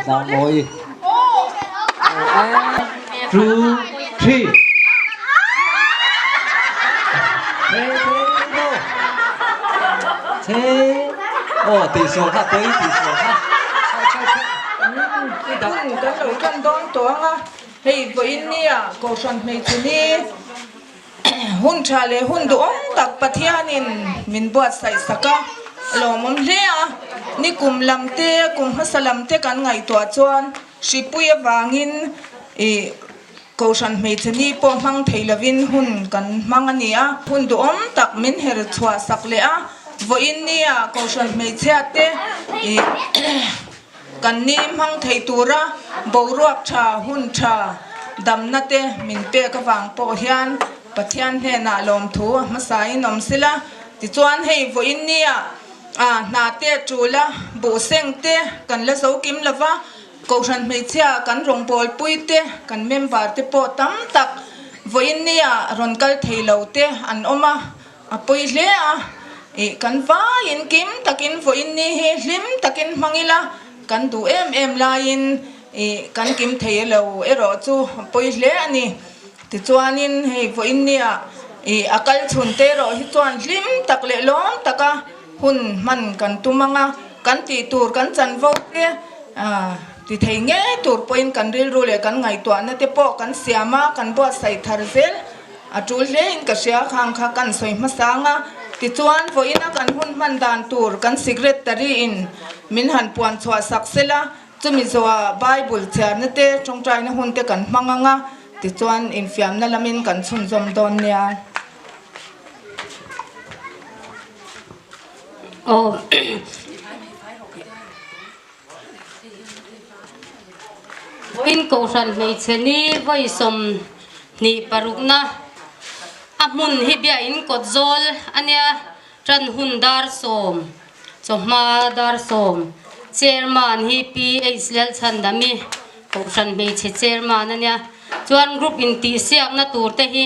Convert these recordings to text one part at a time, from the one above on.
Tlangmawi. One, two, three. Aw tihsual kha pawi tihsual kha. Hun kan lo tan dawn tawh ang a, hei vawiin nia Kohhran hmeichhe ni hun tha leh hun duhawm tak Pathianin min buatsaih sak a, lawmawm hle a. Ni kum lam te, kum hmasa lam te kan ngaihtuah chuan hripui avangin ih Kohhran hmeichhe ni pawh hmang thei lovin hun kan hmang a ni a, hun duhawm tak min her chhuah sak leh a, vawiin nia Kohhran hmeichhia te ih kan ni hmang thei tura boruak tha, hun tha, damna te min pek avang pawh hian Pathian hnenah lawmthu a hmasain awm sila. Tichuan hei vawiin nia hna te tul a, buhseng te kan la zo kim lova, Kohhran hmeichhia kan rawngbawlpui te, kan member te pawh tam tak vawiin nia rawn kal thei lo te an awm a, a pawi hle a. Ih, kan vaiin kim takin vawiin ni hi hlim takin hmang ila, kan duh em em laiin ih kan kim thei lo erawh chu a pawi hle a ni. Tichuanin hei vawiin nia ih a kal chhun te erawh hi chuan hlim tak leh lawm taka hun hman kan tum ang a, kan tih tur kan chanvo te ti thei ngei tur pawhin kan rilru leh kan ngaihtuahna te pawh kan siam a, kan buatsaih thar zel a tul hlein ka hria khang kha kan sawi hmasa ang a. Tichuan, vawiina kan hun hman dan tur kan secretary in min han puan chhuah sak sela, chumi zawhah Bible chhiarna te, tawngtaina hun te kan hmang ang a, tichuan infiamna lamin kan chhunzawm dawn nia. Aw. Vawiin Kohhran hmeichhe ni vawi 26na a hmun hi biain kawt zawl a nia, tan hun dar sawm, chawhma dar sawm. Chairman hi PH Lalchhandami, Kohhran hmeichhe chairman a nia. Chuan group intihsiakna tur te hi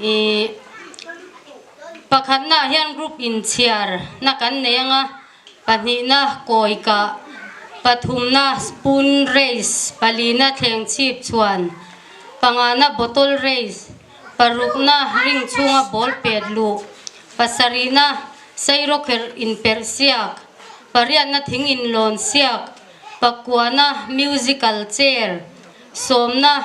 ih pakhatnaah hian group inchhiarna kan nei ang a, pahnihna kawi kah, pathumna spoon race, palina thleng chhip chhuan, pangana bottle race, parukna ring chhunga ball pet luh, pasarihna sairawkherh inperh siak, pariatna thing inlawn siak, pakuana musical chair. Sawmna,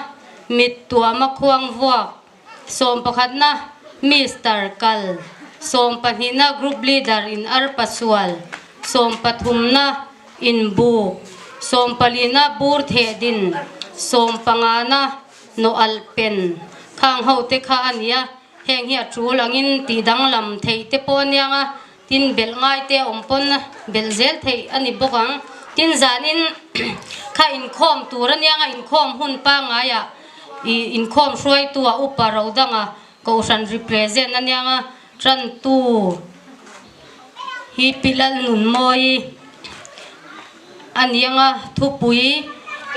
Mit tuama khuang vuak, sawmpakhatna, Mister kal, sawmpahnihna, Group Leader in arpa sual, sawmpathumna, in buk, sawmpalina, bur theh din, sawmpangana, nawh alh pen, khang ho te kha a nia, heng hi a tul angin tih danglam theih te pawh a niang a. Tin, belh ngai te a awm pawn belh zel theih a ni bawk ang. Tin, zanin kha inkhawm tur a nia nga inkhawm hun pangaiah ih inkhawm hruaitu a upa ro danga kohhran represent a nia nga tantu hi Pi Lalnunmawi a nia nga thupui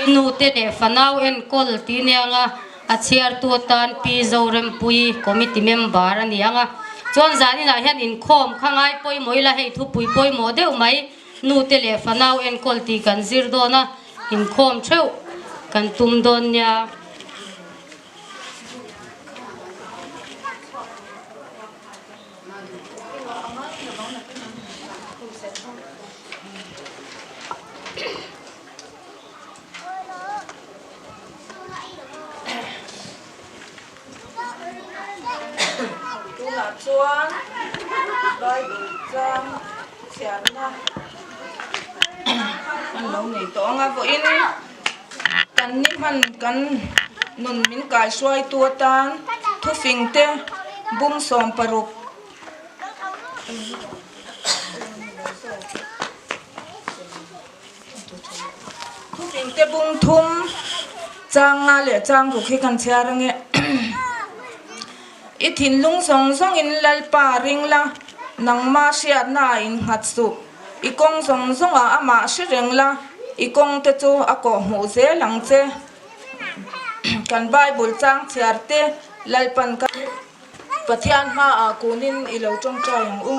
nu te leh fanau enkawl tih nia nga a chhiartu atan Pi Zorempuii committee member a ni ang a. Chuan zaninah hian inkhawm kha ngai pawimawh ila hei thupui pawimawh deuh mai nu te leh fanau enkawl tih kan zir dawn a, inkhawm theuh kan tum dawn nia. Tunah chuan Bible chang chhiarna an lo nei tawh ang a, vawiin kan ni hman kan nun min kaihruaitu atan thufing te bung 60. Thufing te bung thum chang nga leh chang ruk hi kan chhiar ange. I thinlung zawng zawngin Lalpa ring la, nangma hriatna ah innghat suh. I kawng zawng zawngah amah hre reng la, i kawng te chu a kawh hmuh zel ang che. Kan Bible chang chhiar te Lalpan ka. Pathian hmaah kunin i lo tawngtai ang u.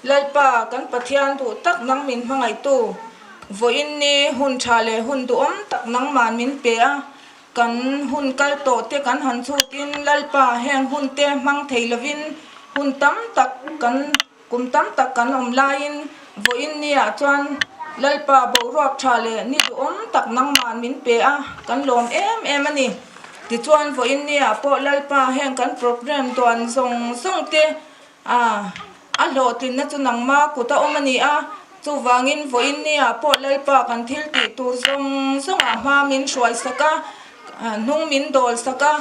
Lalpa, kan Pathian duh tak nang min hmangaihtu. Vawiin ni hun tha leh hun duhawm tak nangman min pe a, kan hun kal tawh te kan han chhutin Lalpa heng hun te hmang thei lovin hun tam tak kan kum tam tak kan awm laiin vawiin niah chuan Lalpa boruak tha leh ni duhawm tak nangman min pe a, kan lawm em em a ni. Tichuan vawiin niah pawh Lalpa heng kan program duan zawng zawng te A, a hlawhtlinna chu nangma kut a awm a ni a, chuvangin vawiin nia pawh Lalpa kan thil tih tur zawng zawngah hma min hruai sak a, hnung min dawl sak a,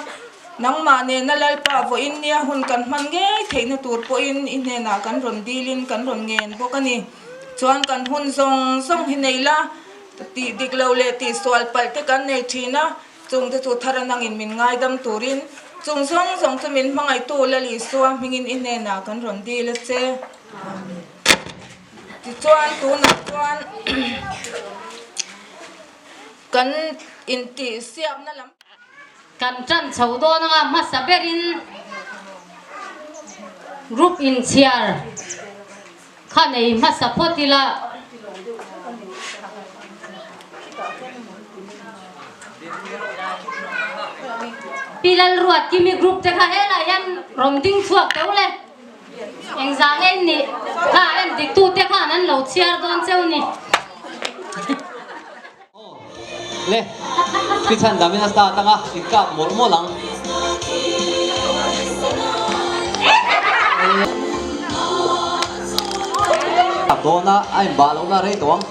nangmah nena Lalpa vawiin nia hun kan hman ngei theihna tur pawhin i hnenah kan rawn dilin kan rawn ngen bawk a ni. Chuan kan hun zawng zawng hi nei la, tih dik lo leh tih sual palh te kan nei thin a, Chungte chu thar a nangin min ngaidam turin chung zawng zawng chu min hmangaihtu Lal Isua hmingin i hnenah kan rawn dil a che. Amen. Tichuan tunah chuan kan intihsiakna lam. Kan tan chho dawn anga hmasa berin group inchhiar kha nei hmasa phawt ila. Pi Lalruat Kimi group te kha helai hian rawn ding chhuak teuh le. Engzah nge in nih kha en dik tu te khan an lo chhiar dawn cheu ni. Le, pi chhan damin a start anga in kap mawlh mawlh ang. Kap dawn a, a inbah lohna rei tawh ang.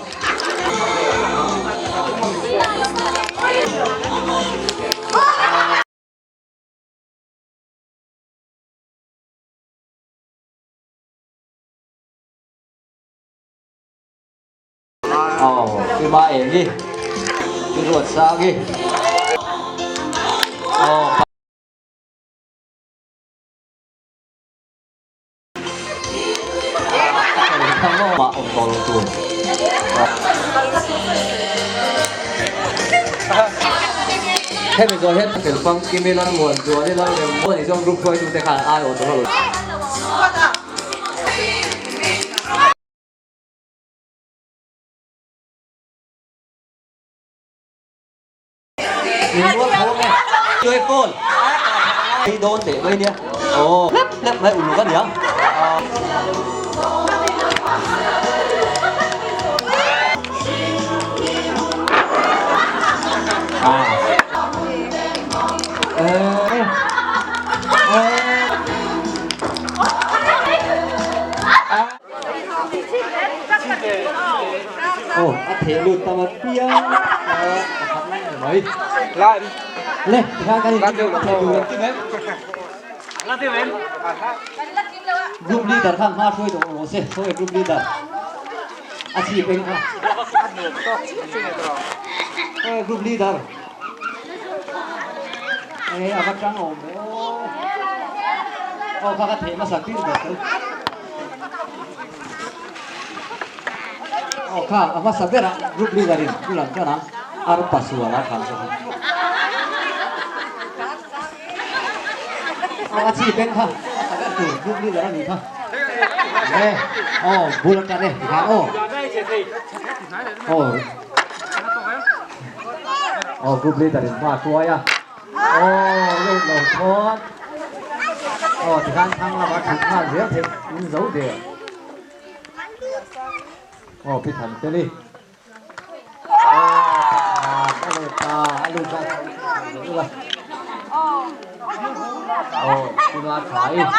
Aw, pi ma eng i, pi ruat sang i. Aw. Mah awm tawh lo tur. Hemi zawh hian fel famkim ila muan zual ila rem maw ni chuan group hruaitute khan ai awh tawh lo. Chơi phone đi đôn để mấy nè ồ lép lép mấy ulu cái nhá à ê ê Aw a theh lut tam a piang a pakhat mai a ni mai. Le tikhan kan in theh tur an kim em? Group leader khan hma hruai tawh rawh se sawi group leader a chhip eng kha. Sawi group leader. E a va tang awm ve aw. Aw kha ka theh hmasa tir ber chu. Aw kha a hmasa berah group leader in bulan chuan ang arpa sual a thlan zawk a. Aw a chi peng kha hmasa ber tur group leader a nih kha. Le aw bul atan e tikhan aw. Aw aw group leader in hma a hruai a. Aw lut lo thawn. Aw tikhan thlang lama thut nghal zel theih in zo der. Aw pi than fel i. Aw pakhat a lut ta a lut zat zel ula. Aw pi ma tha i. Aw.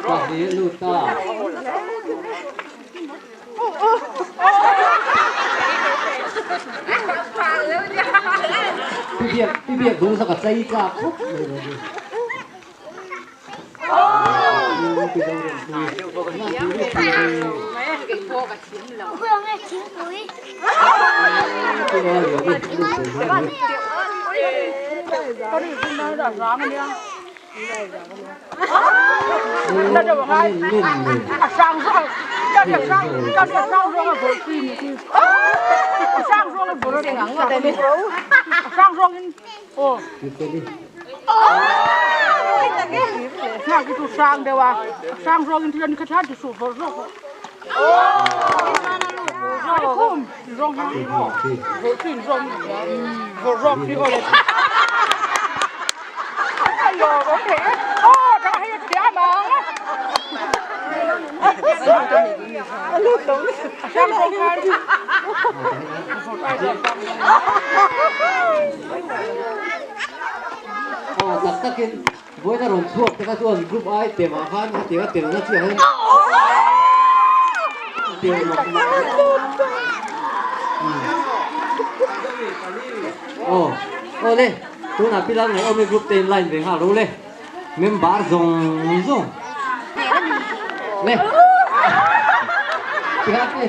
Pahnih lut ta. Pi biak, pi biak dung zaka chei tlak khawp mai lo ni. Aw tak takin vawiin a rawn chhuak te kha chuan group ai tem ah khan hetiang a telna chiah hian tel mak mak aw aw le tunah pilang leh awmi group te in line ve nghal ro le member zawng zawng le tikhan te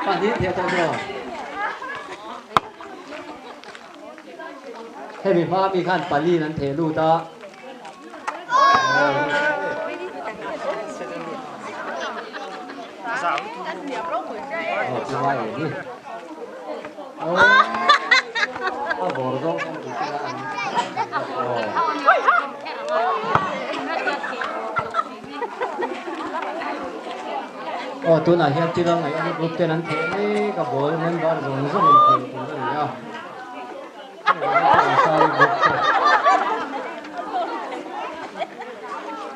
pahnih theh tawh tawh Hemi hma mi khan pali an theh lut a. Aw tunah hian thil a ngaih a group ten an theh mek a ball member zawng zawng in theh tur a ni a.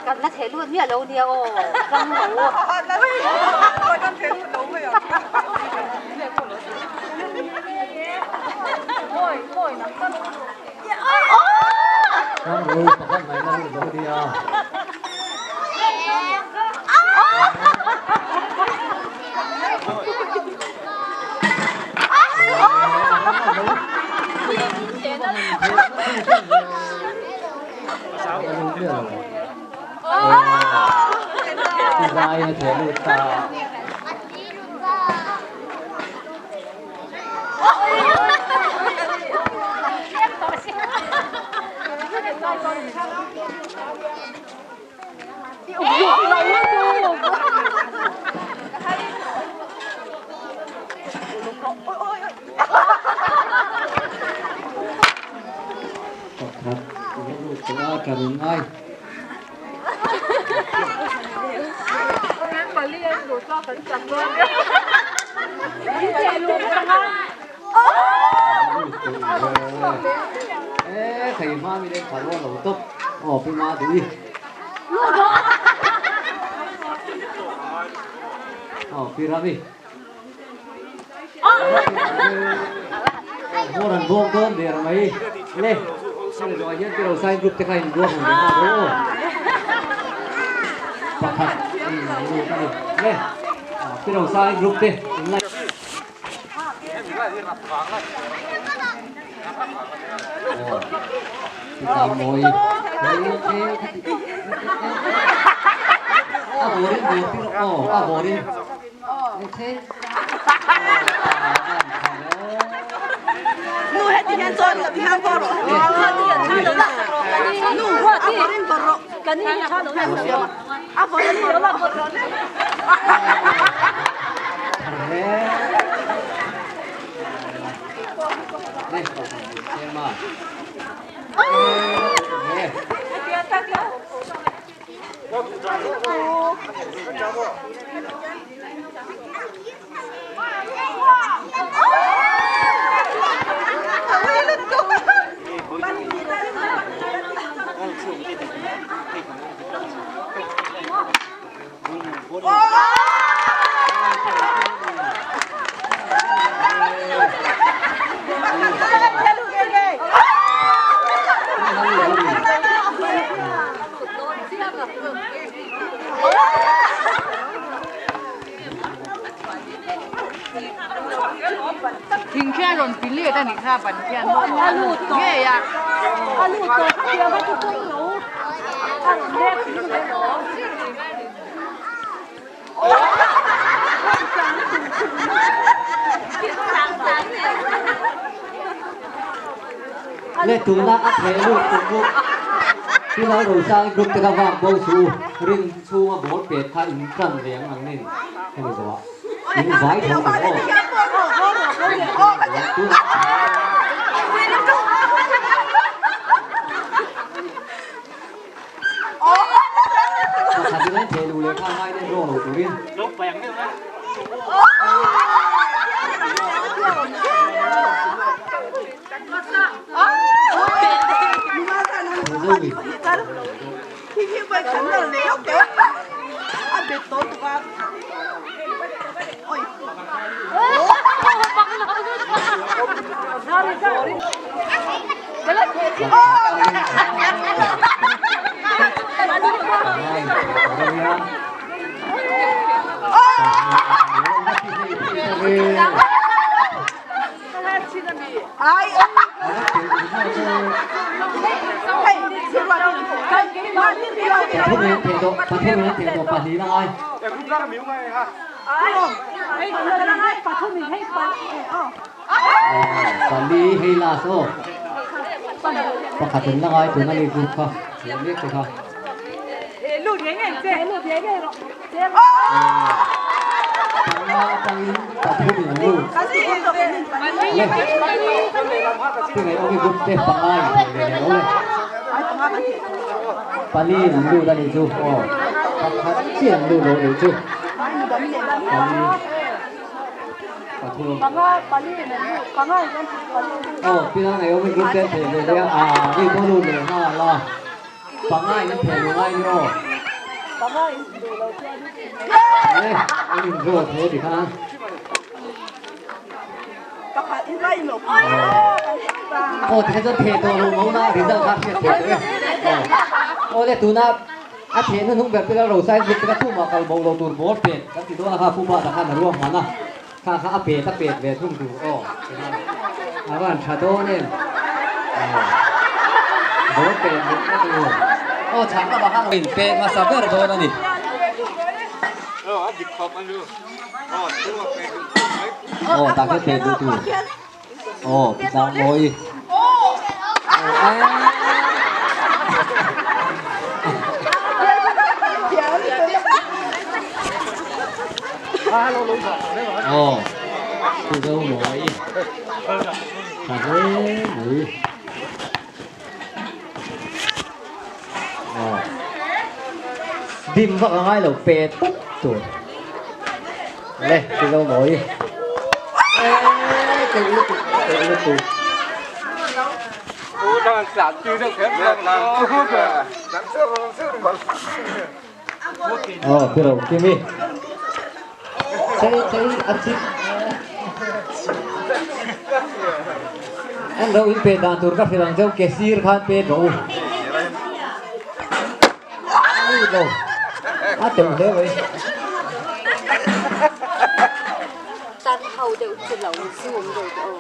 Kan la theh lut miah lo nia aw tlang lo. Tlang ro pakhat mai la lut lo nia. Pakhat i va lut tawh a ka rin ngai. E thei hma mi leng phalua lo tawp aw pi ma duh i. Aw pi rami. Hmawr an bawk dawn der mai le hemi zawhah hian Tiro Sign Group te kha in buak ang ve nghal rawh aw pakhat in lut a ni le Tiro Sign Group te in like A bawrin bawr tir aw a bawrin Thing khian rawn ti let a nih kha ban khian ngei a. Le tuna a theh lut tum u. Pi Lalrosang group te kha vak bo suh u. Rin chhunga ball pet kha in tan ve ang ang nen hemi zawhah in vai tho ang aw. Tunah Pakhat in an theh luh leh kha ngai nen rawng lo turin. Pali hei last aw pakhat in la ngai tun a ni group kha leh mek te kha. Panga atangin pathum in an lut le tingai awmi group te panga in thei ve leh lo le pali in an lut a nih chu aw pakhat chiah an lut lo nih chu pali. Pathum. Aw pila ngei awm in group te an thei ve leh a aa mi pawh lut leh nghal a panga in an thei lo ngai ni aw. Le an in draw tho ti khan. Aw ti khan chuan theh tawh lo mo na result kha hriat theih tawh e. Aw le tuna A thehna hnung ber pela Rosai zuk te kha chhumah kal bo lo tur ball pet kan ti dawn a kha Pu Bata khan a ruang hman a, kha kha a pet a pet ve thung tur aw ti khan a van tha dawn em aw ball pet leh na tur aw chhak lamah khan in pet hmasa ber dawn a ni. Aw tah khian pet duh tur aw ti tlang mawi. Aw chu zo mawi tha hle mai aw dim vak a ngai lo pe tawp tur le chu zo mawi e teuh lutuk teuh lutuk. Aw pi ro kimi chei chei a chip an ro in pe dan tur ka hrilh ang cheu ke sir khan pe rawh u a lo a teuh hle mai. Tan ho deuh chu lo zoom deuh teh aw.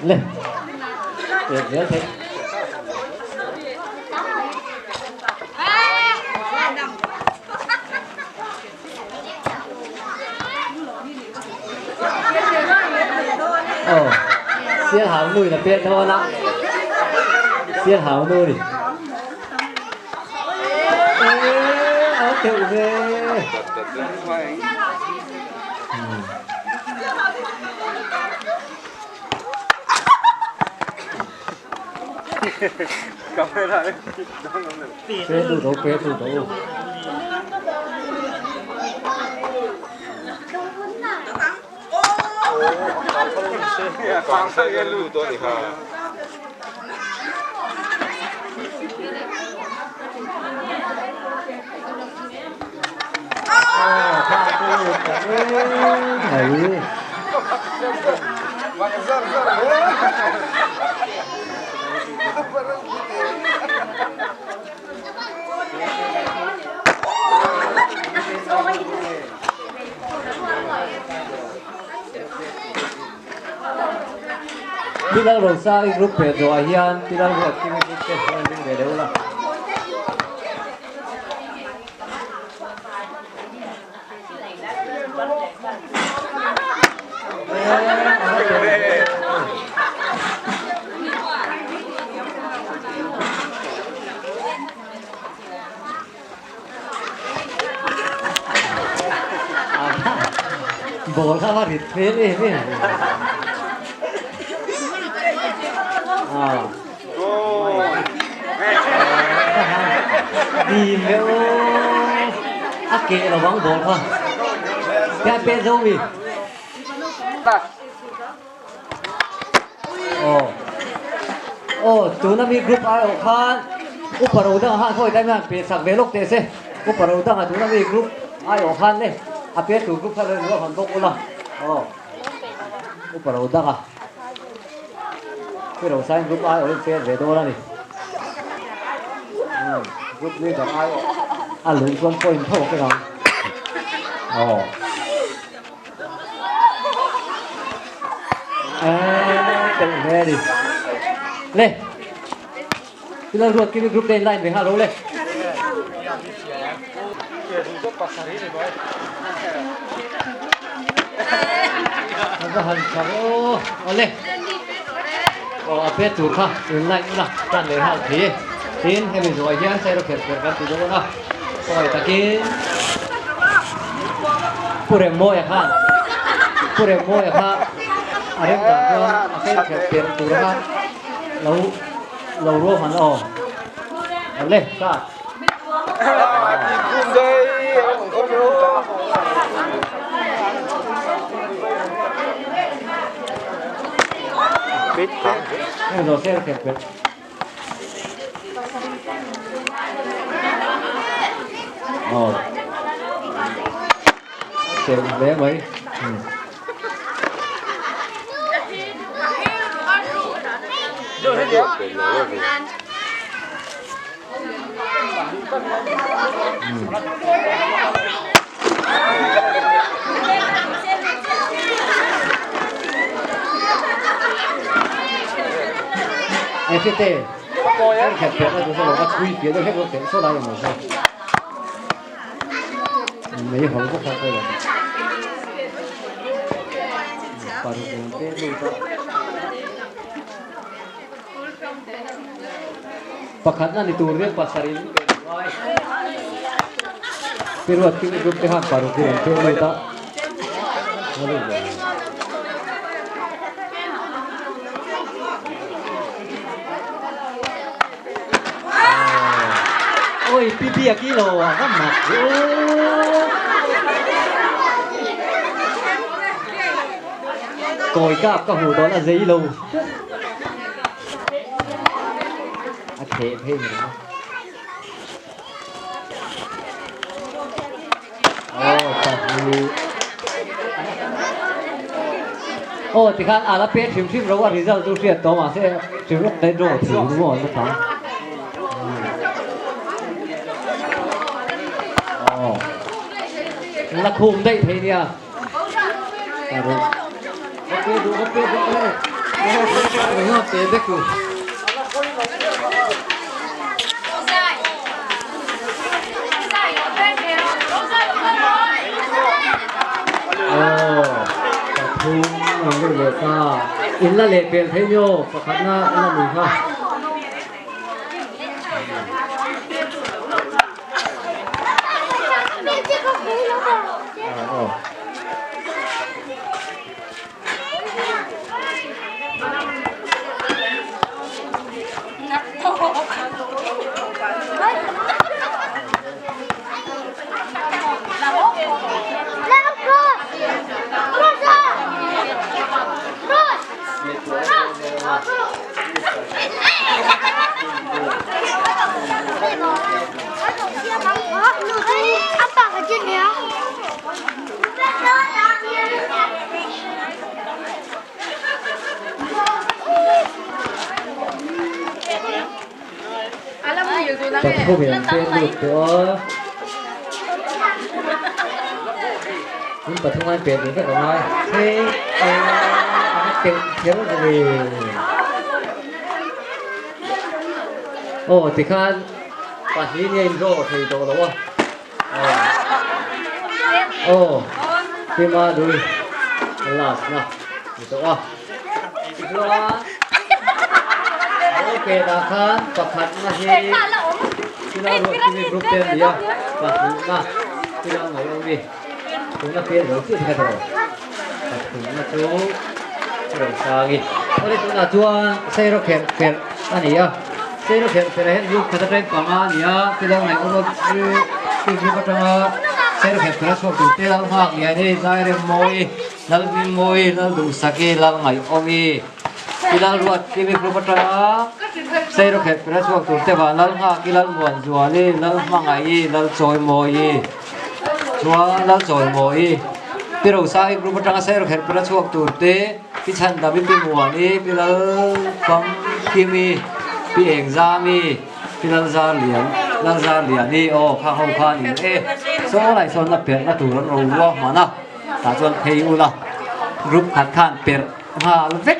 Le tiệt zel thei. Aw sial hau nu in a pet dawn a sial hau nu ni ee a teuh ve Pet duh tho pet duh tho. Pi Lalrosa i group pe zawhah hian Pi Lalruatkimi group te rawn ring ve deuh la. Ball kha va rit hmel em em. Dim ve aw. A keh lo vang ball kha. Tia pet zo mi. Aw. Aw, tuna mi group ai awh khan upa ro dangah khan khawi tlai hian pe chak ve lawk teh se. Upa ro dangah tuna mi group ai awh khan le a pe tur group kha lo inruah hawn bawk ula. Aw. Upa ro dangah Pi Rosain group ai awh in pek ve dawn a ni. Umm, group leader ai awh a luh chuan point tho a keng ang. Aw. Telh hle a ni. Le, Pilal ruat kimi group te in line ve nghal ro le. A va han tha ve aw. Awle. Aw a pet tur kha in line ula tan leh nghal thei e. Tin hemi zuai hian sairo kher kher kan ti dawn a. Pawi takin Pu Remmawia khan Pu Remmawia kha a rem dan chuan a sairo kher kher tur kha lo lo ruahman aw. Awle start. Hei zo sairo kher kher. Aw Chelh hle mai Fite khat pek a chu lo va chhui piah deuh hlek lo telh saw lai emaw saw mei hawl bawk kha pawh paruk eng te lut a. Pakhatna ni tur hian pasarih in pek ngai. Pi Ruat King group te khan paruk hi an pek lut a. Oi pi biak i lo a va mak ve aw. Kawi kap ka hmuh dawn a zei lo. A theh phei mai a. Aw pahnih. Aw tikhan a la pek hrim hrim lo a result chu hriat tawh mahse hrim rawk daih draw thei ru maw an la tam. Aw la khum daih thei nia. In la leh pel thei nio pakhatna la ni kha. Pathum in an pen lut tawh a. In pathum an pen dun vek a ngai. Hei a. keuh kher ni. Aw tikhan pahnih nia in draw thei tawh lo a. Aw Tima Dui last na ni tawh a. Tichuan ball pet ah khan pakhat na hi Tila Ruatkimi group te an ni a, pahnih na Tila Ngaihawmi tuna pian lo chiah te kha tawh. Pathumna chu Rosangi. Awle tunah chuan Seiro kherh perh a ni a, Seiro kherh perh ah hian group khat atangin panga a ni a, ti lo ngaih awm chu chu group atanga Seiro kherh perh a chhuak tur te Lal Nghak Liani, Zairem Mawi, Lal Hming Mawi, Lal Duhsaki, Lal Ngaihawmi, Ti Lal Ruat Kimi group atanga Seiro kherh perh a chhuak tur te Van Lal Nghaki, Lal Muanzuali, Lal Hmangaih, Lal Chawimawi. Chuan Lal Chawimawi, Pi Rosangi group atanga Sairo kherh pela chhuak tur te, Pi Chhandami, Pi Muani, Pi Lal Famkimi, Pi Engzami, Pi Lal Zarlian, Lal Zarliani aw kha ho kha an in e. Saw lai sawn la perhna tur an ro ruah hman a, tah chuan phei ula group khat khan perh nghal vek.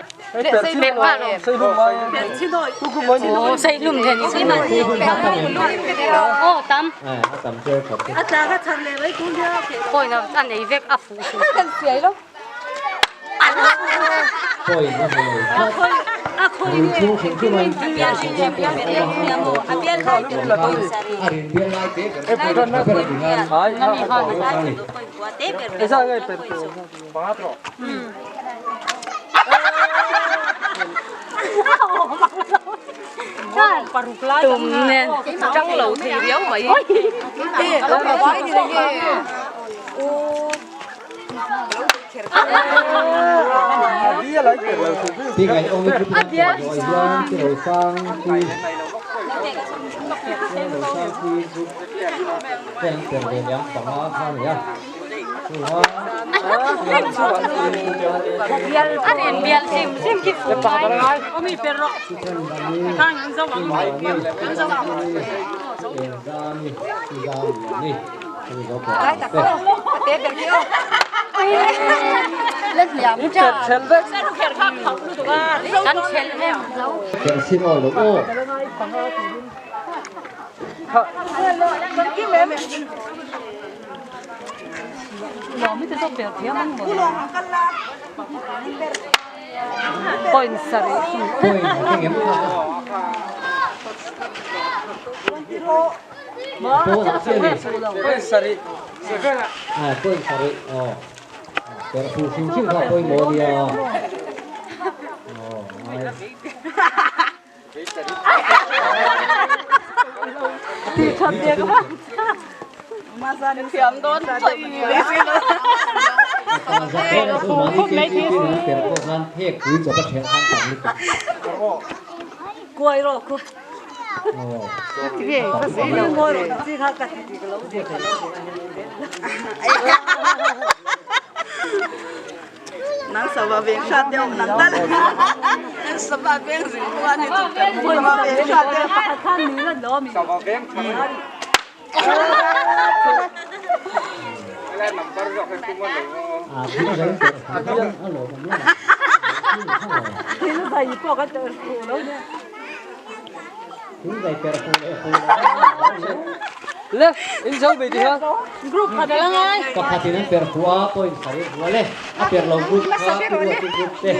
Pakhatin an per fuh a, point sarih rual e. A per lo group kha pi ruat i group te.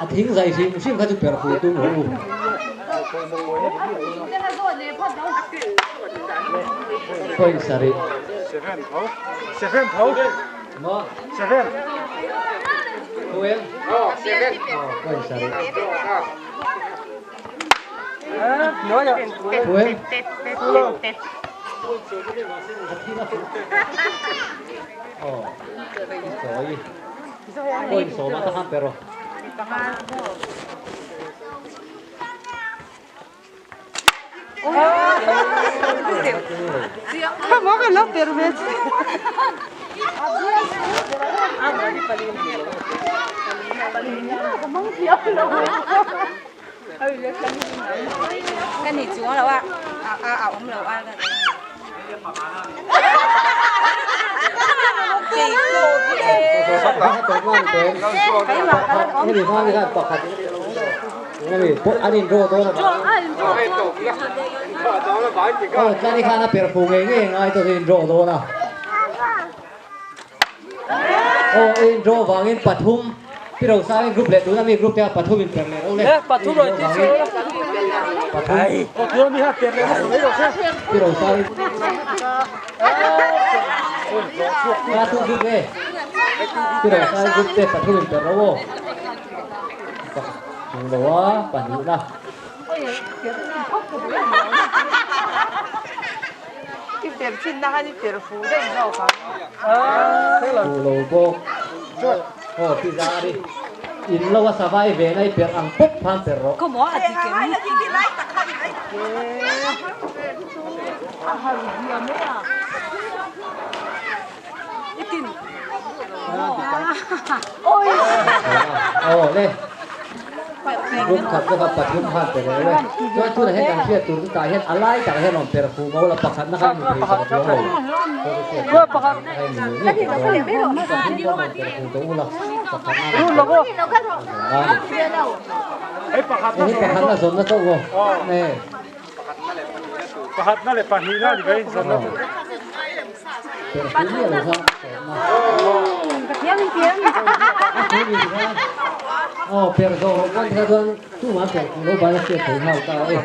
A thing zai hrim hrim kha chu per fuh tum rawh u. Point sarih. Maw? Thu em? Point sarih. Thu em? Aw, sawi. Point sawm a takhan pe rawh. An in draw dawn a tlani khan a per fu ngei ngei ngai tawh in draw dawn a aw in draw vangin pathum pi rosangin group leh tuna mi group te pathum in per leh ro le pathum pathum pi rosangin pathum group e pi rosangin group te pathum in per ro aw Lo a pahnihna. Fuh lo bawk. Aw pi Zari in lo a savai ve na i perh ang pawp khan perh rawh. Aw le group khat te kha pathum khan pe leh le chuan tunah hian kan hriat tur chu tah hian a lai takah hian awm per fu mo la pakhatna kha in thei tawh chuang lo pakhatna kha in ngei ngei tawh dawn pathum pawh rawn per fu tawh ula pakhatna hei pakhatna zawnna chauh maw nge Pakhatna leh pahnihna ni ve zawnna chu. Aw per zawh loh pawn kha chuan tumah per lo ban a hriat thei nghal ta e.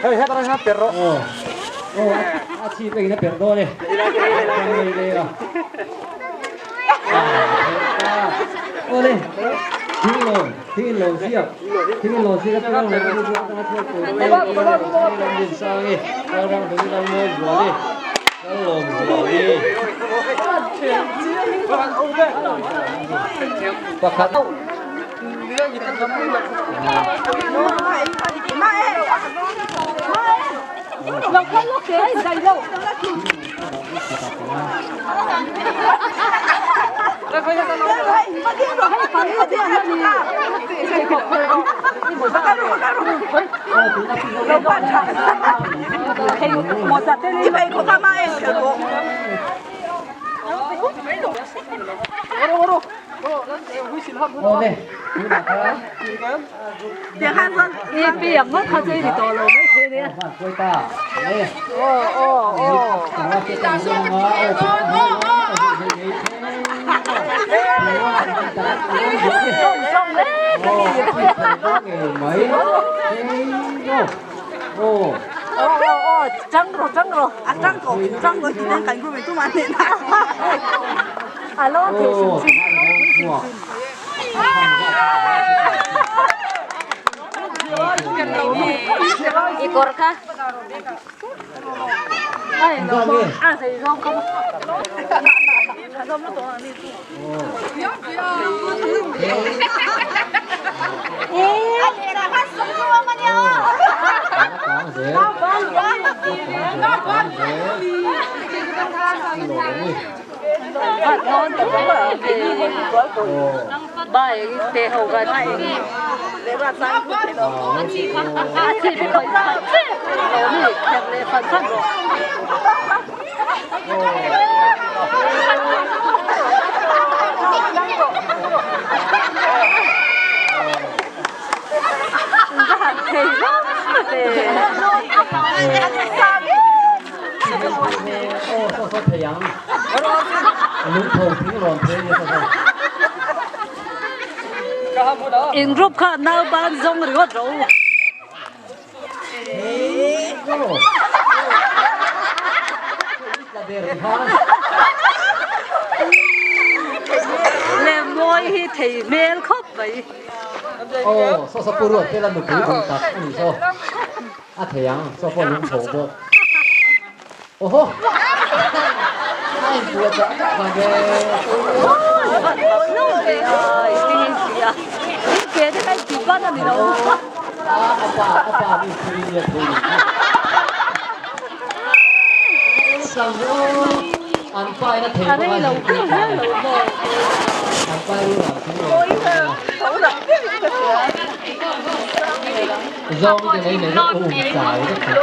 Hei hetah hian per rawh. Aw aw a chhip engin a per dawn e. Awle, thing lawm, thing lawm siak, thing lawm siak a piang leh a buak tanga chhuak tur te, lam din sang e, kal rang dang dang mawi zual e, kal lawm zual e. Pakhat. In group kha nau ban zawng ringawt rawh u. Le mawi hi thei hmel khawp mai. Aw, saw saw pu ruat te la nupui duh tak a nih saw. A thei ang, saw pawh lung tho bawk. Oho! A inpuah chah tak khan ve. A pa, a pa mi thil nia thei ni. Sang an pa in a thei bawk a. An Zawng te mai mai um chai vek thei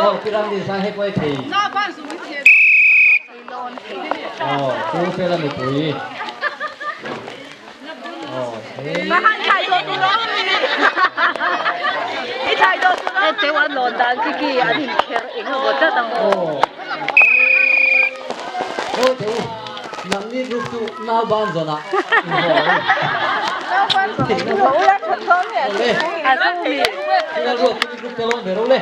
aw Piram din sang hei pawh thei aw pu fela mipui aw thei aw teh u nangni group chu nau ban zawnah inhaw ang awle thil ruat chu group te lawn ve ro le.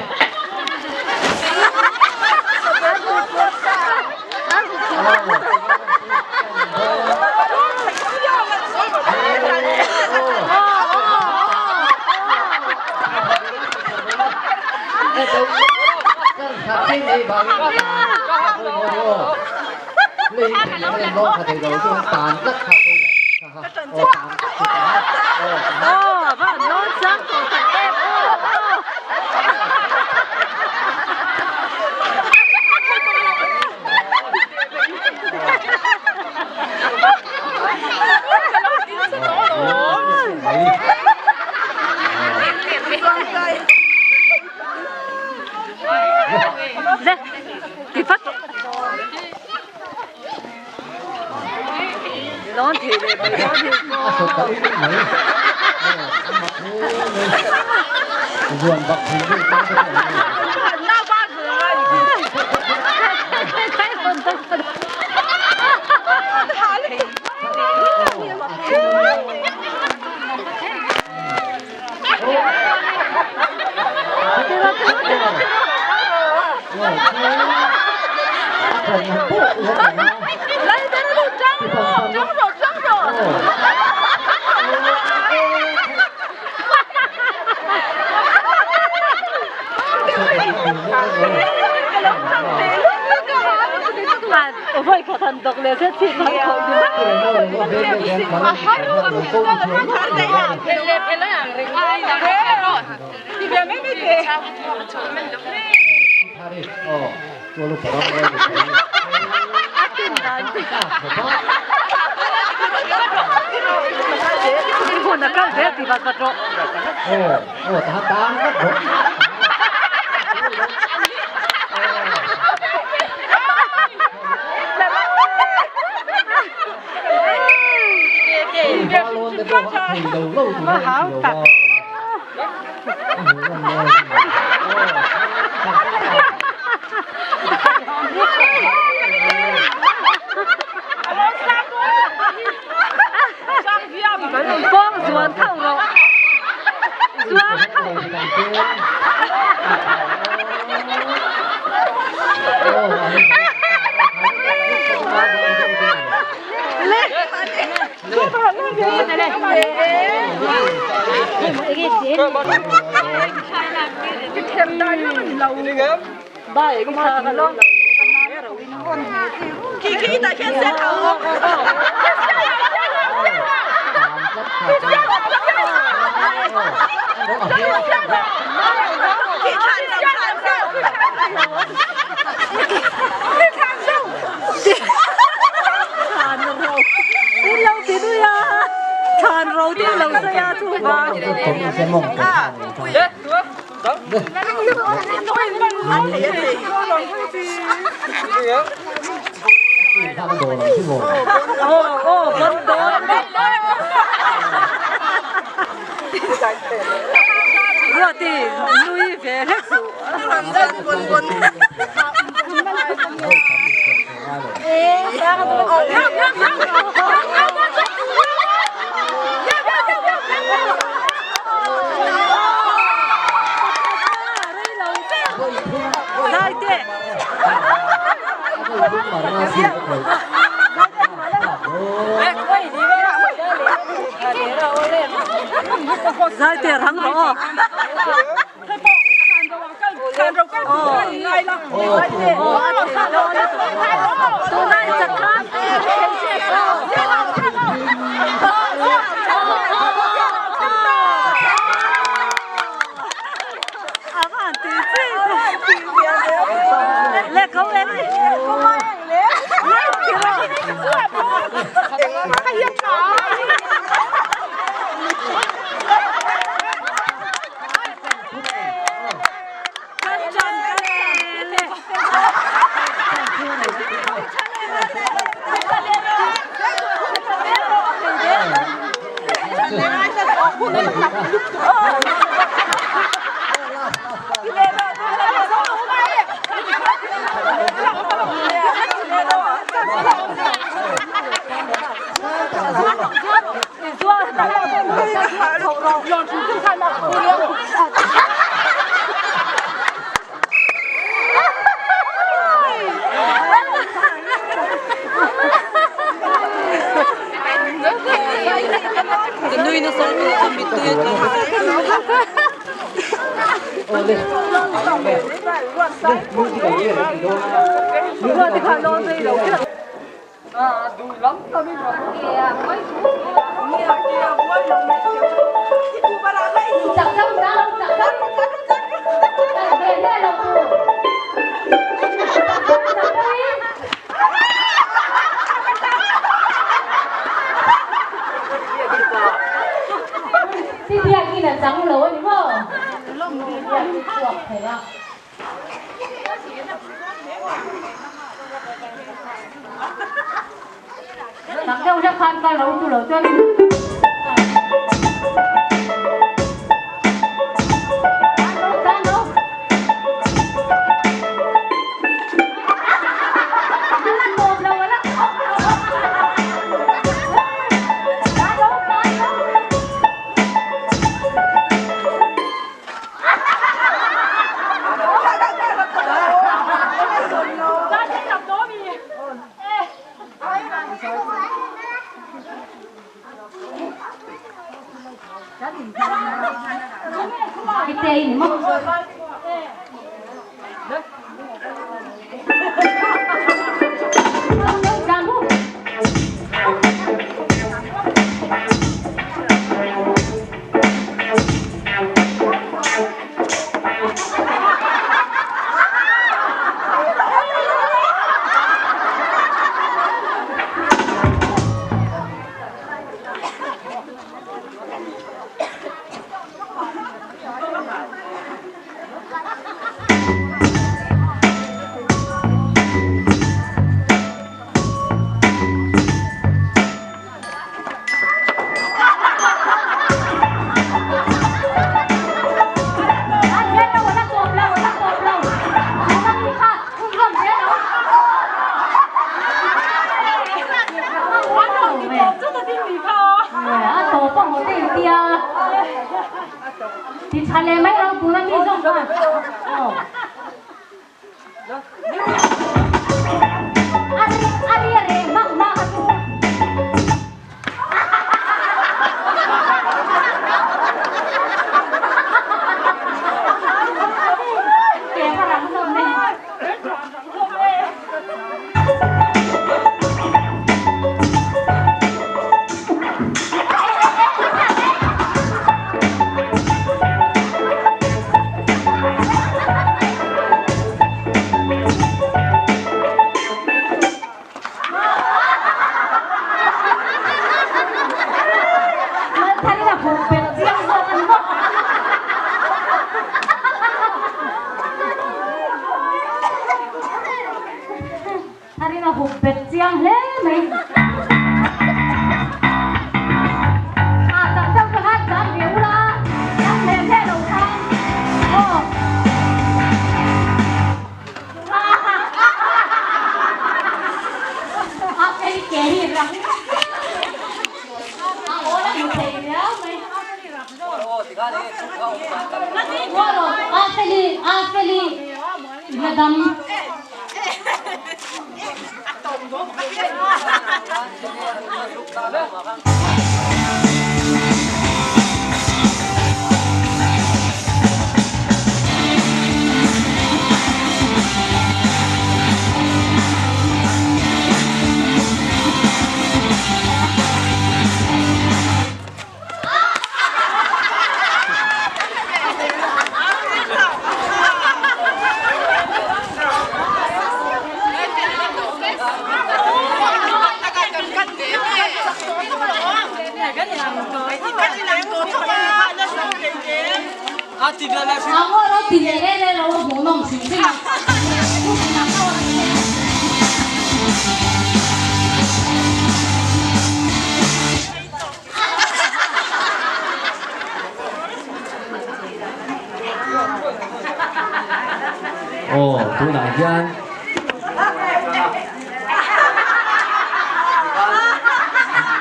Aw tunah hian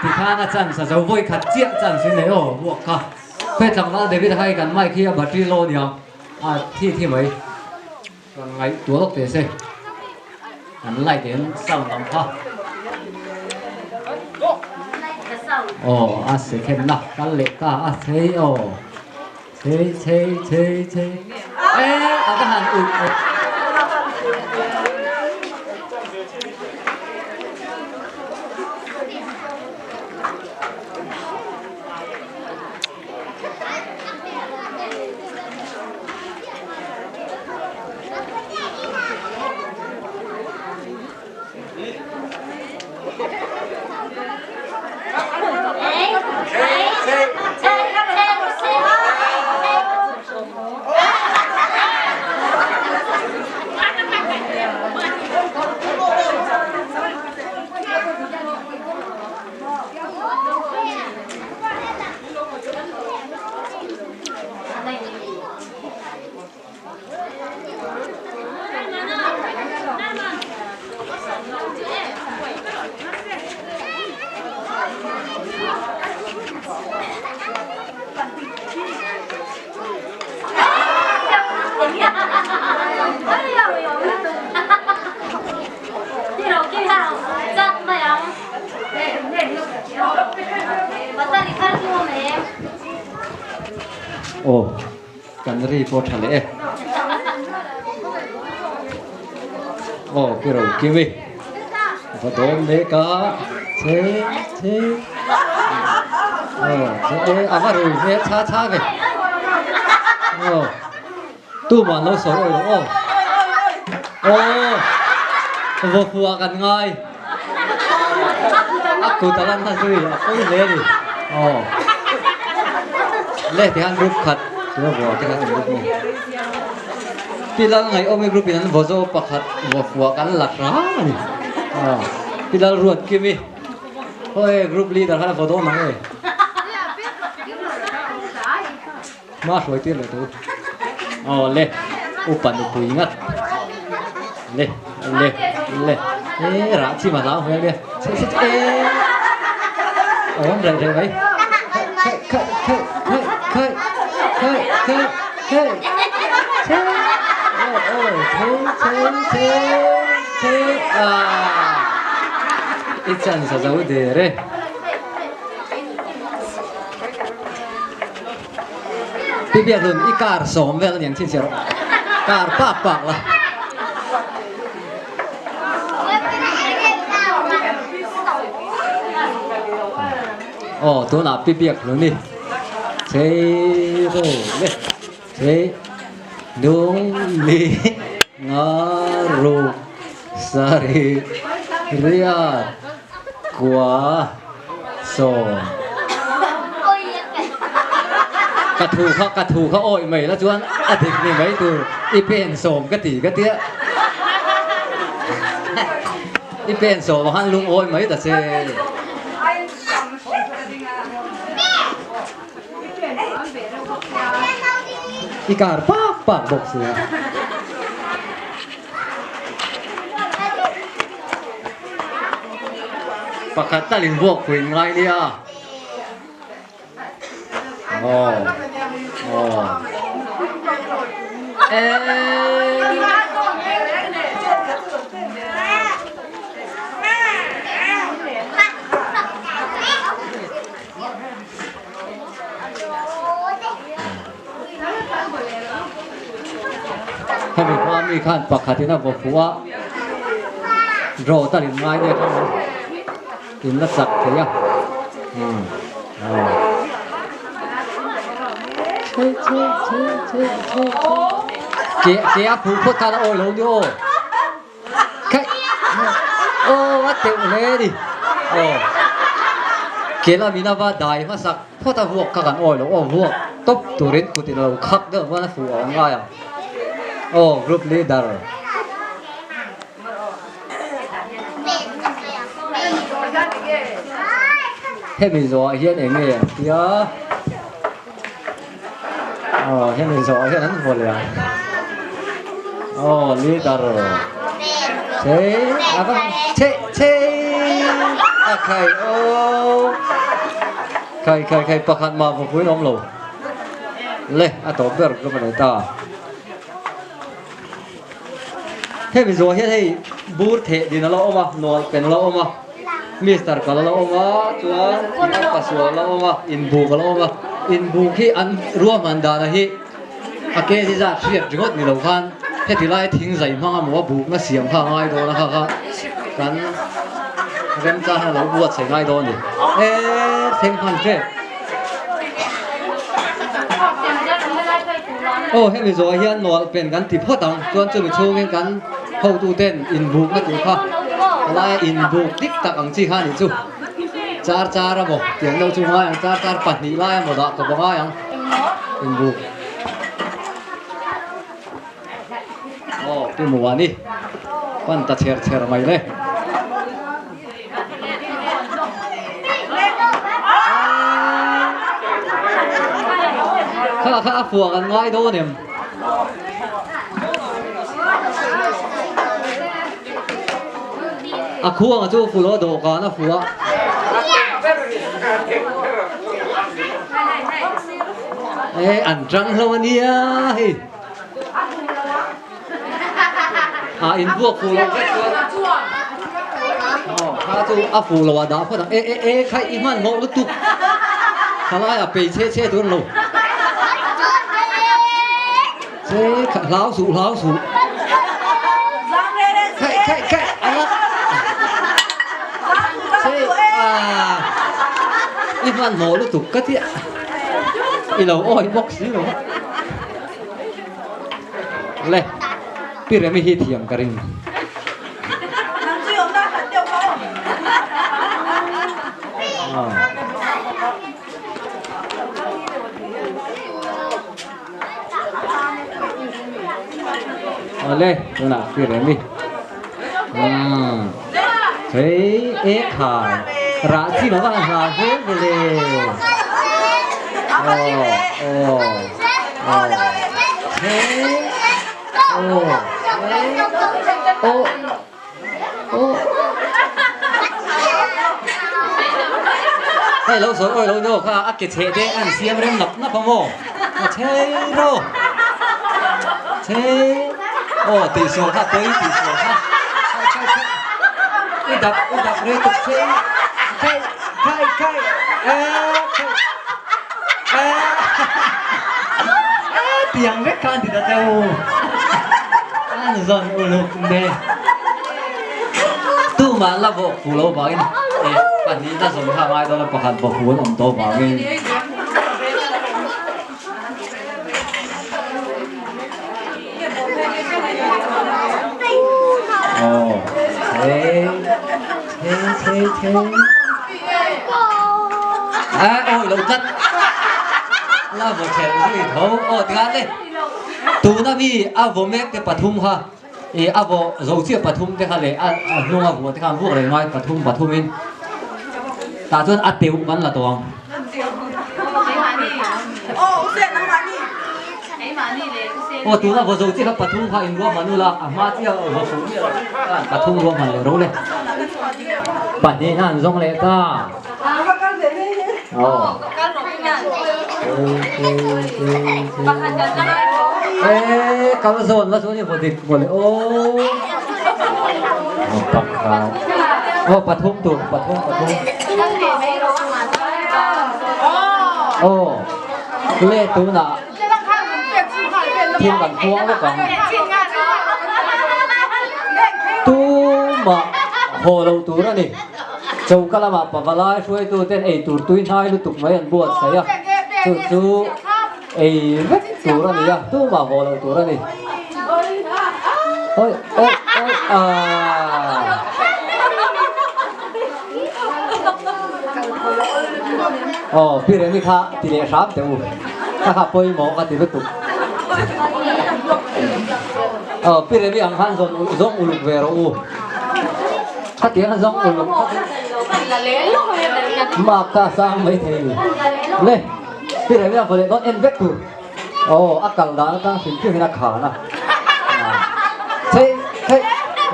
tikhan a chance a zo vawi khat chiah chance in nei aw buak kha khawi tlangval David a khai kan mic hi a battery low aniang a thi thi mai rawn ngaihtuah lawk teh se an light in sound lam kha. Aw a second na kal leh ta a chei aw chei chei chei chei e a va han ut ut. Aw kan ri pawh tha leh e. Aw pi ro kim i va dawn mek a che che aw che e a va rui hmel cha cha ve aw tumah an lo sawi awi lo aw aw vaw fuh ah kan ngai. A kut a lan na zui a pawi hle a ni. Aw. Le tihian group khat tuna vuah te khan in group nge. Pilal ngaihawm i group in an vaw zo pakhat vaw fuah kan la hrang a ni. Aw. Pilal ruat kim i. Haw e group leader khan a vaw dawn ang e. Hma hruai tir leh tur. Aw le, upa nupui ngat. Le, le, le. E rah chi ma hlau hmel nia. Che che che e. Awm reh reh mai. Khai khai khai khai khai khai khai khai. Che. Aw aw che che che che a. I chan sa zo der e. Pi Biaklun i car sawm vel aniang chin chiah rawh. Car pak pak la. Aw tunah Pi Biaklun i chei ro le chei nung li nga ru sari riat kua Saw. Ka thu kha ka thu kha awih mai la chuan a dik ni mai tur i pen sawm ka ti ka tia. I pen sawm ah khan lungawi mai ta che. I kar pak pak bawk sia. Pakhat tal in vuak pui ngai nia. Aw. Aw. Eee. Hemi hma mi khan pakhat in a vaw fuh a, draw tal in ngai nia kha in la chak thei a. Ke ke a phu phawt khan a awi lo ni aw. Khaih aw a teuh hle a ni. Aw ke lamin a va dai hmasak phawt a vuak kha kan awi lo aw vuak tawp turin kut in a lo khak deuh chuan a fuh a awm ngai ang. Aw group leader. Hemi zawhah hian eng nge an tia? Aw hemi zawhah hian an vaw leh ang. Aw leader chei a va chei chei a khai aw khai khai khai pakhat mah vaw pui awm lo le a tawp ber ka va nei ta. Hemi zawh hian hei bur theh din a lo awm a, nual pen a lo awm a. Mister kal a la awm a, chuan an pasual a la awm a, inbuk a la awm a. Inbuk hi an ruahman dana hi a kg zat hriat ringawt ni lo khan heti lai thing zai hmang amaw a bukna siam kha a ngai dawn a kha kha kan remchang hian a lo buatsaih ngai dawn a ni. E thleng hman tep. Aw hemi zawh hian nawlh pen kan ti phawt ang chuan chumi chhungin kan hotuten inbukna tur kha laia inbuk dik tak ang chi kha a nih chu. Char char amaw tiang deuh chu ngai ang char char pahnih lai amaw dah ka va ngai ang inbuk. Aw pu Muani pan ta chher chher mai le. Kha kha a fuak an ngai dawn em? A khuang chu fuh lo dawhkan a fuh a. E an tang hlo a nia hei. A in buak fuh lo vek chuan. Aw kha chu a fuh lo a dah phawt ang. E e e kha i hman mawh lutuk. Thalai a pei chhe chhe tur lo. Che kha hlau suh hlau suh. Khai khai khai ala. Che a i hman mawh lutuk ka tia. I lo awi bawk si lo. Le Pi Remi hi thiam ka ring. Awle tunah Pi Remi. Hei e khai rah chi lo va hla hmel ve le. Aw aw aw hei aw aw aw hei lo sawi awi lo no kha a ke chheh te an siam rem nap nap a maw a chhei ro chhei aw tihsual kha pawi tihsual kha i dap i dap rei tuk chhei khai khai khai e khai e tiang vek kha an ti ta cheu an zawn uluk ne tumah la vawk fu lo vangin e pahnih na zawm kha ngai dawn a pakhat vawk fu an awm tawh vangin Aw chhe chhe chhe chhe a awi lo tlat la vaw thelh zui tho aw tikhan le tuna mi a vaw mek te pathum kha ih a vaw zo chiah pathum te kha leh a hnunga vuah te kha an vuak reng ngai pathum pathum in tah chuan a teuh kan la tawh ang. Aw tuna vaw zo chiah kha pathum kha in ruahman ula a hma chiah vaw fuh miah lo khan pathum ruahman leh ro le pahnih khan an zawng leh ta aw e kal zawn la chuan i vaw dik maw le aw pakhat aw pathum tur pathum pathum aw le tunah thil kan khuang vek ang. Tumah haw lo tur a ni. Choka lamah pavalai hruaitu ten ei tur tui hnai lutuk mai an buatsaih a, chu chu ei vek tur a ni a, tumah haw lo tur a ni. Oi oi oi aaa. Aw pi Remi kha ti leh hram teh u, ka kha pawimawh ka ti lutuk. Aw pi Remi ang khan zawn zawng uluk ve rawh u, khatiang zawng uluk kha chu mark kha a sang mai thei ni. Le pi Remi ang pawh leh dawn en vek tur. Aw a kal dan atang hrim hrim hian a khan a. Chei chei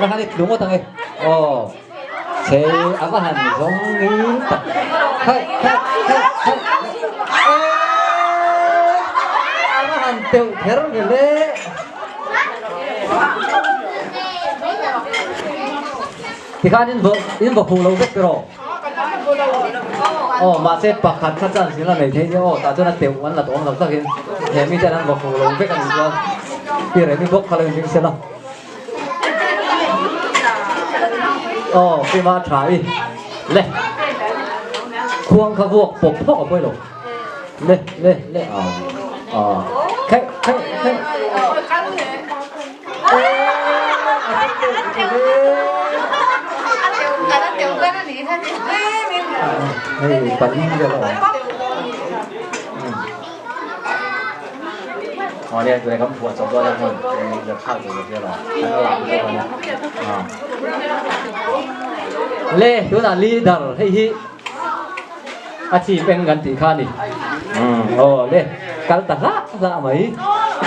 la khan i tlu ngawt ang e. Aw. Che a va han zawng ngil tak. Khaih khaih khaih khaih. Eeii a va han teuh kher ve le. Tikhan in vaw in vaw fuh lo vek rawh. Aw mahse pakhat kha chance in la nei thei nia aw tah chuan a teuh an la tawng lo takin he mi ten an vaw fuh lo vek a nih chuan pi remi bawk kha lo inring sela. Aw pi ma tha i le khuang kha vuak pawp phawk a pawi lo. Le le le a a khe khe khe. Hei pali vel a awm. Aw le tunah kan phuah chawp dawn a hmun let thlak tur ka hria lo kan la lak dawn a le tunah leader hei hi A chip eng kan tih kha a ni. Aw le, kal ta hlah hlah mai.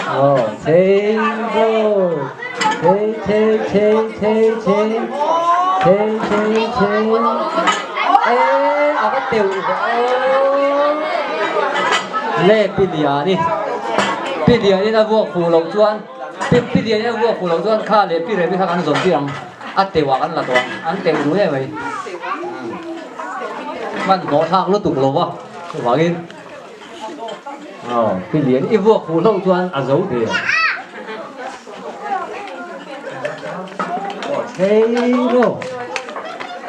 Aw, chei zo, chei chei chei chei chei, chei chei chei. E, a va teuh ve aw. Le, Pi Liani, Pi Lianin a vuak fuh loh chuan, Pi Pi Lianin a vuak fuh loh chuan kha leh Pi Remi kha kan zawn tir ang. A teuh ah kan la tawh ang, an teuh duh em mai. Hmanhmawh thlak lutuk lo va, chuvangin aw pi lian i vuak huh hlauh chuan a zo thei ang. Aw chei lo.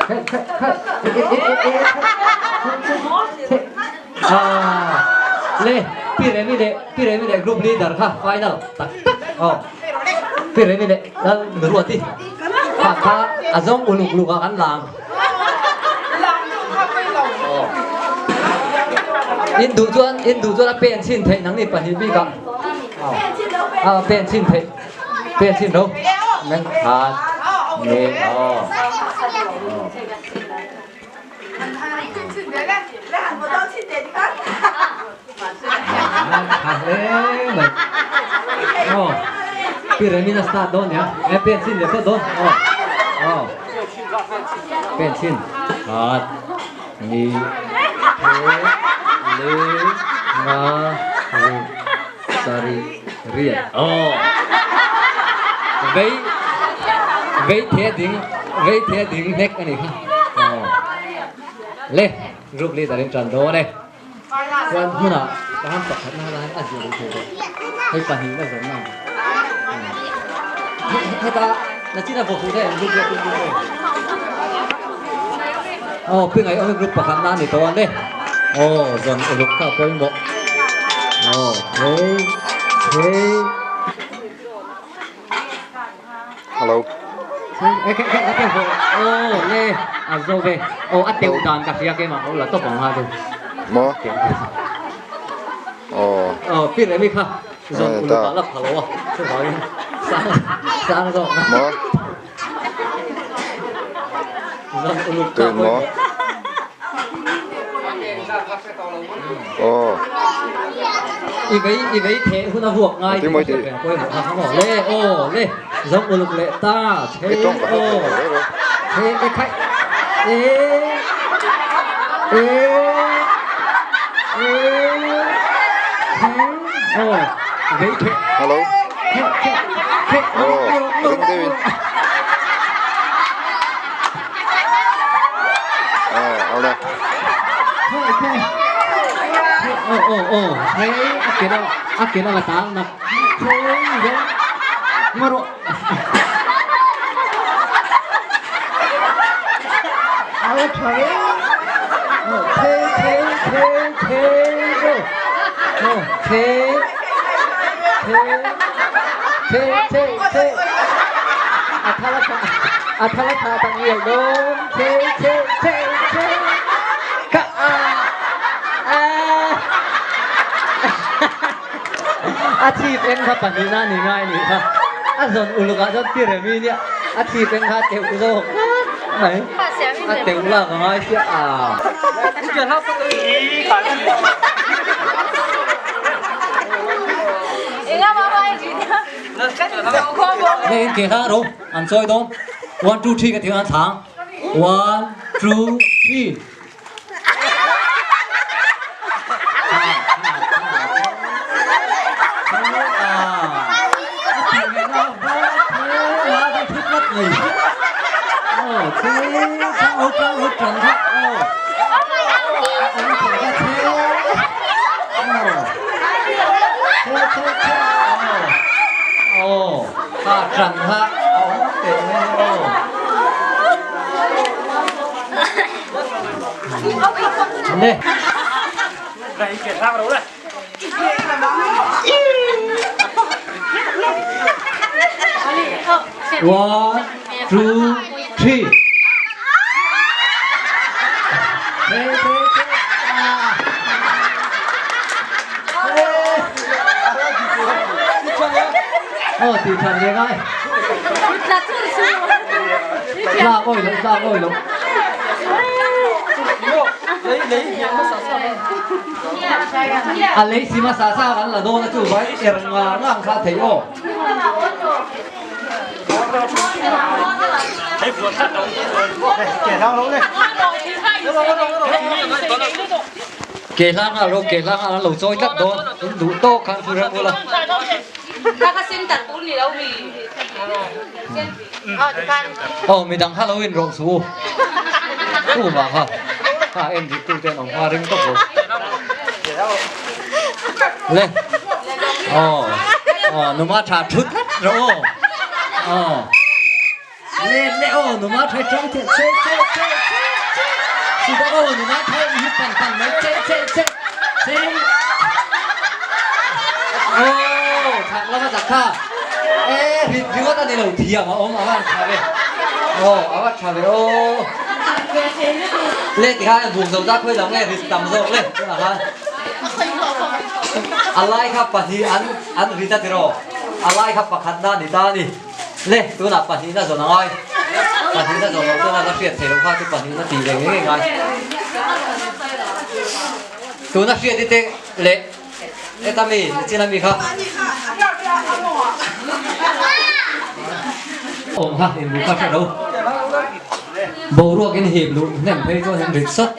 Khaih khaih khaih e e e e e ah le pi remi leh pi remi leh group leader kha final tak tak aw pi remi leh lal ruati kha kha a zawng uluk luk ah kan lang. In duh chuan in duh chuan a pen chhin theih nang ni pahnih bik ah a pen chhin theih pen chhin ro meng khat ni aw Tha hle mai. Aw. Pi Remina start dawn nia. E pen chin leh phawt dawn. Aw. Aw. Pen chin. Khat. Ni. He. Le. Nga. Ru. Sari. Riat. Aw. Vei. Vei the ding. Vei the ding hnek ani kha. Aw. Le. Group leader in tan dawn e. Chuan hmunah ka han pakhatna kha han a zir duh thei tawh. Hei pahnihna zawrhna ang. Heta nachina vaw fuh daih ang group leader ping ping. Aw pingai awm group pakhatna a ni tawh ang le. Aw zawn uluk kha a pawimawh. Aw hei hei. Hello. Aw le a zo ve aw a teuh dan ka hria ke mah aw la tawp ang ha chu. Maw? Aw. Aw pi remi kha zawn uluk ah la pha lo a chuvangin sang sang zawk. Maw? Zawn uluk kha Maw? Aw. I vei i vei theh hun a vuak ngai tih ka hriat reng pawimawh kha maw le aw le zawng uluk leh ta che aw che e khai e e e che aw vei theh Hello. Khe khe khe Aw ring deuhin. Aw le. Aw aw aw hei a ke la a ke la la tang nak hei zo ngaro Aw thei thei thei thei thei zo aw thei thei thei thei thei a thala tha a thala tha tak ngial dawn thei thei thei thei ka a a a chhip eng kha pahnihna ni ngai nih kha a zawn uluk ah chuan pi remi nia a chhip eng kha a teuh zawk mai a teuh lak a ngai sia a. Hei in ke hla ro an chawi dawn one two three ka ti an thlang one two three. Aw che kha o tang o tang kha aw. Ang thei kha che. Aw. Che che che aw. Aw kha tang kha a awm teh mai aw. Le. One, two, three. Hey, hey, hey. Ah. Hey. Oh, ti than le ngai. La oi lo, la oi lo. A lei si hmasa sa kan la dawn a chu vai er nga ngang kha thei aw. Ke hlang a ro ke hlang a lo chawi tlat dawn in duh tawk khan thu rem ula. Aw midang kha lo in rawh suh u. Tu mah kha kha en dik tu te an awm hma ring tawp lo. Le aw aw numa tha thut rawh aw aw le le aw numa thai tang the che che che che che suda aw numa thai hi pan pan mai che che che che aw thak lama chak kha e rit ringawt a ni lo thiam a awm a van tha ve aw a va tha ve aw le tikhan a buk zo ta khawi lam nge rit tam zawk le tunah khan a lai kha pahnih an an rit a tiraw a lai kha pakhat na ni ta a ni le tunah pahnihna zawn a ngai pahnihna zawn loh chuan a la hriat theih loh kha chu pahnihna tih ve ngei ngei ngai tuna hriat i te leh Heta mi, nichin ami kha. Awm kha, inbu kha hre lo. Boruak in hip luh hnem phei chuan in rit sat.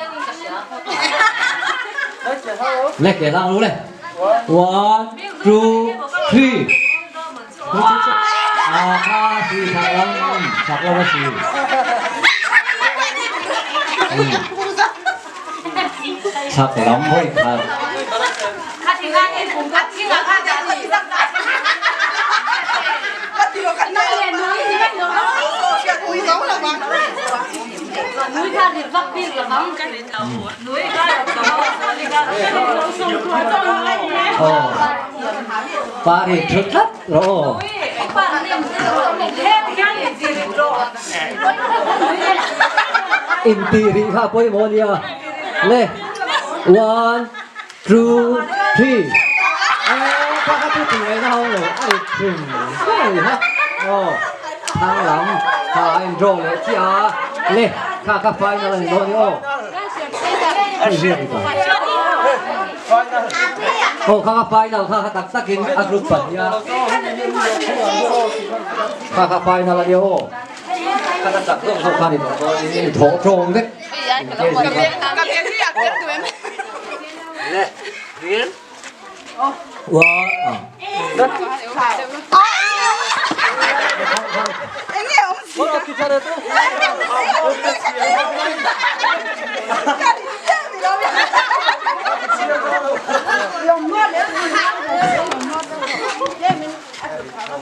Le ke lang lu le. One, two, three. Ah, kha si sak lam, sak lam a si. Chak lam hawi khat. Pa ri thut tlat rawh aw. Intih rih kha pawimawh a nia. Le, one, two, three. Aw, kha kha chu tih ngaihna ho lo, a rit hrim hrim ha. Aw, thang lam kha a in draw leh chiah a. Le, kha kha final a ni dawn i aw. Hei riak i ta. Aw, kha kha final kha kha tak takin a group pahnih a. Kha kha final a nia aw. Kha kha chak zawk zawk kha ni tawh dawn in thawh tawng vek.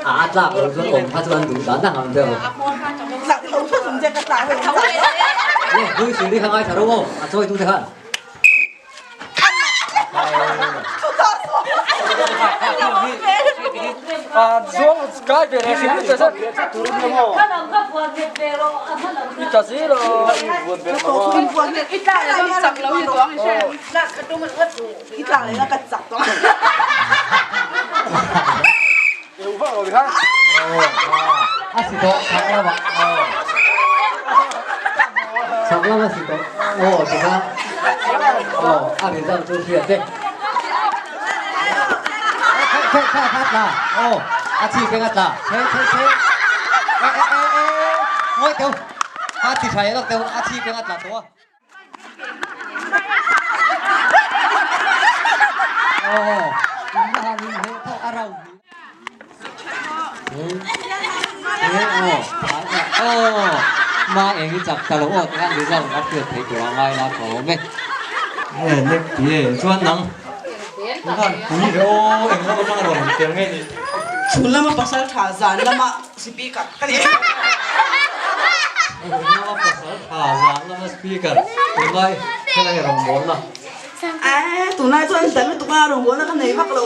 A tlak lo chuan awm kha chuan duh dan ang ang deuh. Le, Hui Suri kha ngaithla ro aw, a chawi tute khan. A si tawh, chak lamah aw. Chak lam a si tawh. Aw tikha aw a result chu hriat vek. Khe khe kha tla aw a chi keng a tla che che che e e e e ngawi teu a ti tha lawk teu a chi keng a tla tawh a. Ma eng i chak ta lo aw tikhan result a hriat theih tur a ngai la ka awm e. E nek ti e chuan nang khan pui ve aw eng lam atang rawn tel nge ni. Chhun lama pasal tha zan lama speaker ka ni. Chhun lama pasal tha zan lama speaker tunlai helai rawngbawlna. Ae tunlai chuan dan lutuk a rawngbawlna ka nei vak lo.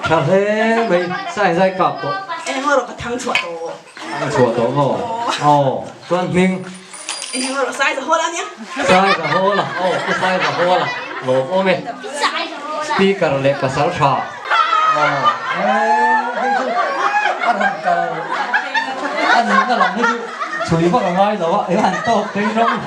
Tha hle mai sai zai kap tawh. Eng erawh ka thang chhuah tawh. A chhuah tawh maw? Aw, chuan hming. Eng erawh sai za hawl a nia. Sai za hawl a, aw pu sai za hawl a, lawm awm e. Speaker leh pasal tha. Aw, hei chu a rawn kal a nihna lam hi chu chhui vak a ngai lo a, i han tawk thei rawng.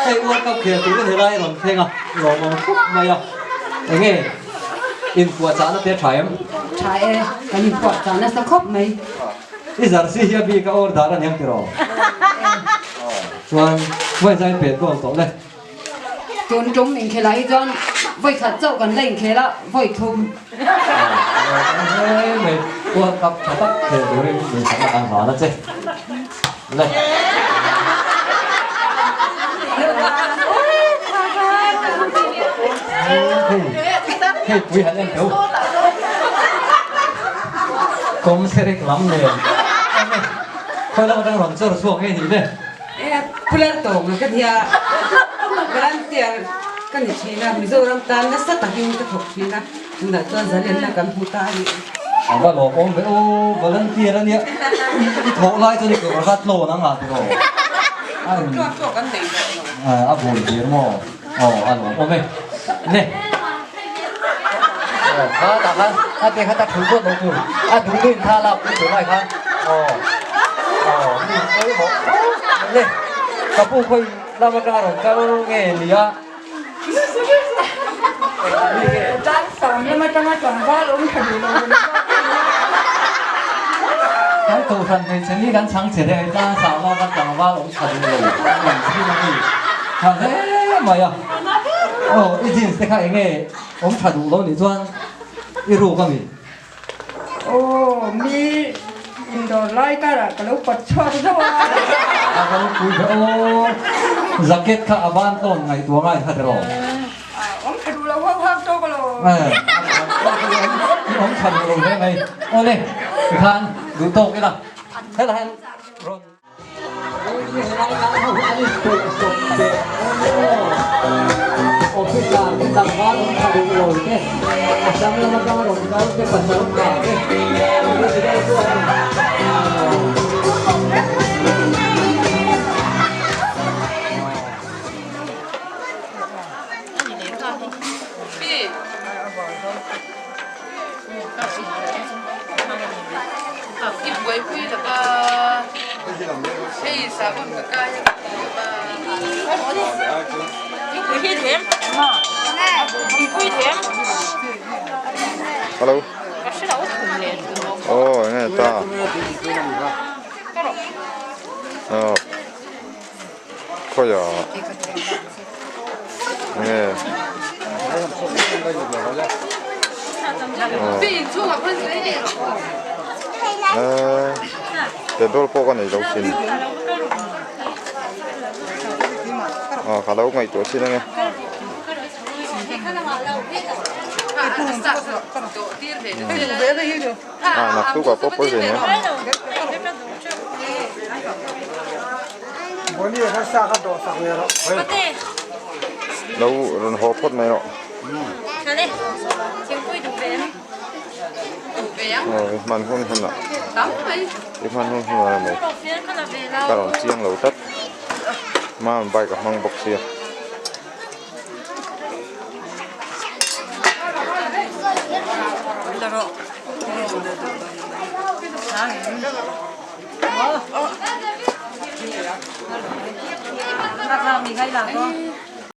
Hei World Cup khel tur ka ni lai a rawn thleng a, lawm awm khawp mai a. Enge? Inpuahchahna te a tha em? Tha e, kan inpuahchah nasa khawp mai. I zarsi hi a bik a order a niang tiraw? Chuan vawi zai pet goal tawh le. Tun tum inkhelah hi chuan vawi khat chauh kan la inkhel a, vawi thum. Hei mai, World Cup tha tak khel turin duhsakna kan hlan a che. Le. Hei pui han en teu. Kawng serek lam nen. Khawi lam atang rawn chawr chhuak nge ni le? Pular tawng ka nia. Volunteer ka ni thin a, Mizoram tan nasa takin ka thawk thin a. Tunah chuan zalenna kan hmu ta a ni. A va lawm awm ve aw, volunteer a nia. I thawh lai chuan i kawr kha tlawn ang ah tiraw? A in a bul dir maw? Aw a lawm awm e. Le. Aw kha tah khan a te kha ta thul dawt lo tur. A duh duh in thla lak pui tur lai khan. Aw aw mi pawimawh. Le. Ka pu khawi lam atanga rawn kal nge nia. Tlangsam lam atanga tlangval awm tha duh lo lam zawk a ni a. Kan kohhran hmeichhe ni kan chhang che deuh tlangsam lama tlangval awm tha duh lo an thin a ni. Tha hle mai a. Aw i jeans te kha enge awm tha duh lo nih chuan i ruk a mi? Aw mi indawr lai karah ka lo pawt chhuak zauh a. A ropui ve aw. Jacket kha a ban tawn ngaihtuah ngai kha tiraw? Awm tha duh lo ho hak tawk alo. Awm tha duh lo hle mai. Awle tikhan duh tawk ila. Helai hian rawn. Hello. Oh, enge ta. Oh. Khawiah enge. Oh. Petrol pawh ka nei lo thin. Ah, ka lo ngaihtuah thin ange. Ah, naktuk ah pawh pawi ve nia. Lo rawn haw phawt mai rawh. Aw i hman hun hun ah i hman hun hun ah emaw ka rawn chiang lo tlat hma bike a hmang bawk sia.